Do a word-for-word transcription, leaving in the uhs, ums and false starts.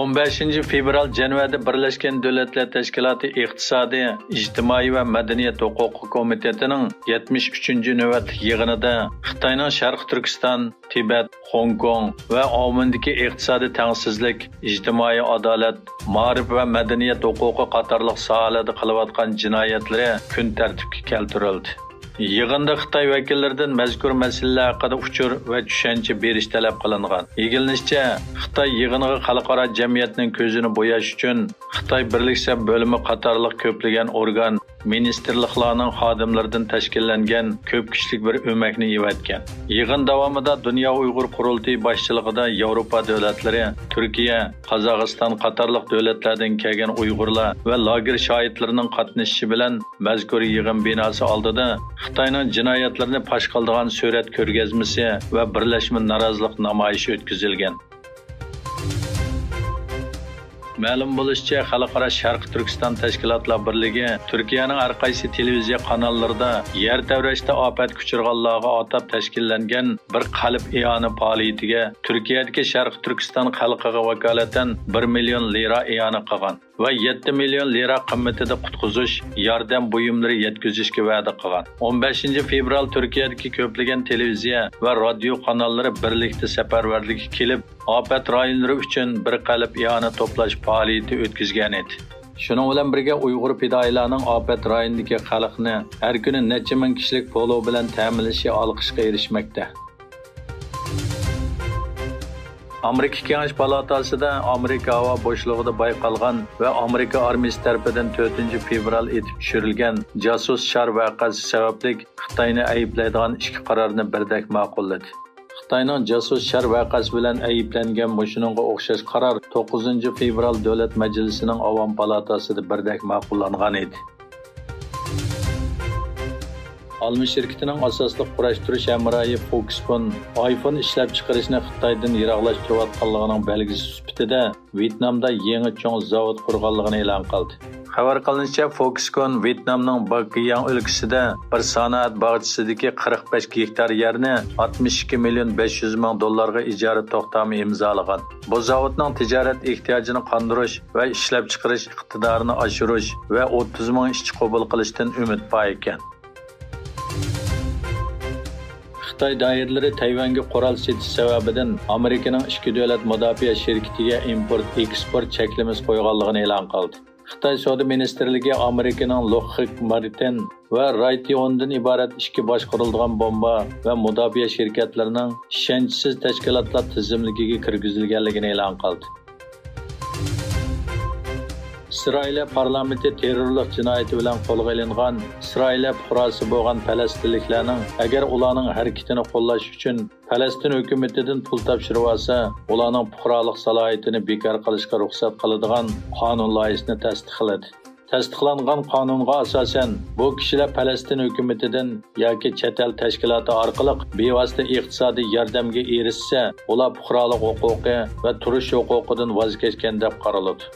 ئون بەشىنچى فېۋرال جەنۋەدە بىرلەشكەن دۆلەتلەر تەشكىلاتى ئىقتىسادىي، ئىجتىمائىي ۋە مەدەنىيەت ھوقۇقى كومىتېتىنىڭ يەتمىش ئۈچىنچى نۆۋەتلىك يىغىنىدا خىتاينىڭ شەرقىي تۈركىستان، تىبەت، خوڭكوڭ ۋە ئاۋمېندىكى ئىقتىسادىي تەڭسىزلىك، ئىجتىمائىي ئادالەت، مائارىپ ۋە مەدەنىيەت ھوقۇقى قاتارلىق ساھەلەردە قىلىۋاتقان جىنايەتلىرى كۈن تەرتىپكە كەلتۈرۈلدى. يىغىندا خىتاي ۋەكىللىرىدىن مەزكۇر مەسىلىلەر ھەققىدە ئۇچۇر ۋە چۈشەنچە بېرىش تەلەپ قىلىنغان. ئىگىلىنىشىچە، خىتاي يىغىنىغا خەلقئارا جەمئىيەتنىڭ كۆزىنى بوياش ئۈچۈن خىتاي بىرلىك ئىشلەر بۆلۈمى قاتارلىق كۆپلىگەن ئورگان، مىنىستىرلىقلارنىڭ خادىملىرىدىن تەشكىللەنگەن كۆپ كىشىلىك بىر ئۆمەكنى يىۋەتكەن. يىغىن داۋامىدا دۇنيا ئۇيغۇر قۇرۇلتىيى باشچىلىقىدا ياۋروپا دۆلەتلىرى، تۈركىيە، قازاقىستان قاتارلىق دۆلەتلەردىن كەلگەن ئۇيغۇرلار ۋە لاگېر شاھىتلىرىنىڭ قاتنىشىشى بىلەن مەزكۇر يىغىن بىناسى ئالدىدا خىتاينىڭ جىنايەتلىرىنى پاش قىلىدىغان سۈرەت كۆرگەزمىسى ۋە بىرلەشمە نارازىلىق نامايىشى ئۆتكۈزۈلگەن. مەلۇم بولۇشىچە، خەلقئارا شەرقىي تۈركىستان تەشكىلاتلار بىرلىكى تۈركىيەنىڭ ھەر قايسى تېلېۋىزىيە قاناللىرىدا يەر تەۋرەشتە ئاپەتكە ئۇچرىغانلارغا ئاتاپ تەشكىللەنگەن بىر قەلب ئىئانە پائالىيىتىگە تۈركىيەدىكى شەرقىي تۈركىستان خەلقىگە ۋاكالىتەن بىر مىليون لىرا ئىئانە قىلغان ۋە يەتتە مىليون لىرا قىممىتىدە قۇتقۇزۇش ياردەم بۇيۇملىرى يەتكۈزۈشكە ۋەدە قىلغان. ئون بەشىنچى فېۋرال تۈركىيەدىكى كۆپلىگەن تېلېۋىزىيە ۋە رادىيو قاناللىرى بىرلىكتە سەپەرۋەرلىككە كېلىپ، ئاپەت رايونلىرى ئۈچۈن بىر قەلب ئىئانە توپلاش پائالىيىتى ئۆتكۈزگەنىدى. شۇنىڭ بىلەن بىرگە، ئۇيغۇر پىدائىيلارنىڭ ئاپەت رايونىدىكى خەلقنى ھەر كۈنى نەچچە مىڭ كىشىلىك پولۇ بىلەن تەمىنلىشى ئالقىشقا ئېرىشمەكتە. ئامېرىكا كېڭەش پالاتاسىدا ئامېرىكا ھاۋا بوشلۇقىدا بايقالغان ۋە ئامېرىكا ئارمىيىسى تەرىپىدىن تۆتىنچى فېۋرال ئېتىپ چۈشۈرۈلگەن جاسۇس شار ۋەقەسى سەۋەبلىك خىتاينى ئەيىبلەيدىغان ئىككى قارارنى بىردەك ماقۇللىدى. خىتاينىڭ جاسۇس شار ۋەقەسى بىلەن ئەيىبلەنگەن مۇشۇنىڭغا ئوخشاش قارار توققۇزىنچى فېۋرال دۆلەت مەجلىسىنىڭ ئاۋام پالاتاسىدا بىردەك ماقۇللانغان ئىدى. ئالما شىركىتىنىڭ ئاساسلىق قۇراشتۇرۇش ھەمراھى فوكسكون ئايفون ئىشلەپچىقىرىشنى خىتايدىن يىراقلاشتۇرۇۋاتقانلىقىنىڭ بەلگىسى سۈپىتىدە ۋيېتنامدا يېڭى چوڭ زاۋۇت قۇرغانلىقىنى ئېلان قىلدى. خەۋەر قىلىنىشىچە، فوكسكون ۋيېتنامنىڭ باگگىياڭ ئۆلكىسىدە بىر سانائەت باغچىسىدىكى قىرىق بەش گېكتار يەرنى ئاتمىش ئىككى مىليون بەش يۈز مىڭ دوللارغا ئىجارە توختامى ئىمزالىغان. بۇ زاۋۇتنىڭ تىجارەت ئېھتىياجىنى قاندۇرۇش ۋە ئىشلەپچىقىرىش ئىقتىدارىنى ئاشۇرۇش ۋە ئوتتۇز مىڭ ئىشچى قوبۇل قىلىشتىن ئۈمىد بار ئىكەن. خىتاي دائىرىلىرى تەيۋەنگە قورال سېتىش سەۋەبىدىن ئامېرىكىنىڭ ئىككى دۆلەت مۇداپىئە شىركىتىگە ئىمپورت ئېكسپورت چەكلىمىسى قويغانلىقىنى ئېلان قىلدى. خىتاي سودا مىنىستىرلىكى ئامېرىكىنىڭ لوكخىد مارتىن ۋە رايتېئوندىن ئىبارەت ئىككى باشقۇرۇلىدىغان بومبا ۋە مۇداپىئە شىركەتلىرىنىڭ ئىشەنچسىز تەشكىلاتلار تىزىملىكىگە كىرگۈزۈلگەنلىكىنى ئېلان قىلدى. ئىسرائىلىيە پارلامېنتى تېررورلۇق جىنايىتى بىلەن قولغا ئېلىنغان ئىسرائىلىيە پۇقراسى بولغان پەلەستىنلىكلەرنىڭ، ئەگەر ئۇلارنىڭ ھەرىكىتىنى قوللاش ئۈچۈن پەلەستىن ھۆكۈمىتىدىن پۇل تاپشۇرۇۋالسا، ئۇلارنىڭ پۇقرالىق سالاھىيىتىنى بىكار قىلىشقا رۇخسەت قىلىدىغان قانۇن لايىھىسىنى تەستىقلىدى. تەستىقلانغان قانۇنغا ئاساسەن، بۇ كىشىلەر پەلەستىن ھۆكۈمىتىدىن ياكى چەت ئەل تەشكىلاتى ئارقىلىق بىۋاسىتە ئىقتىسادىي ياردەمگە ئېرىشسە، ئۇلار پۇقرالىق ھوقۇقى ۋە تۇرۇش ھوقۇقىدىن ۋاز كەچكەن دەپ قارىلىدۇ.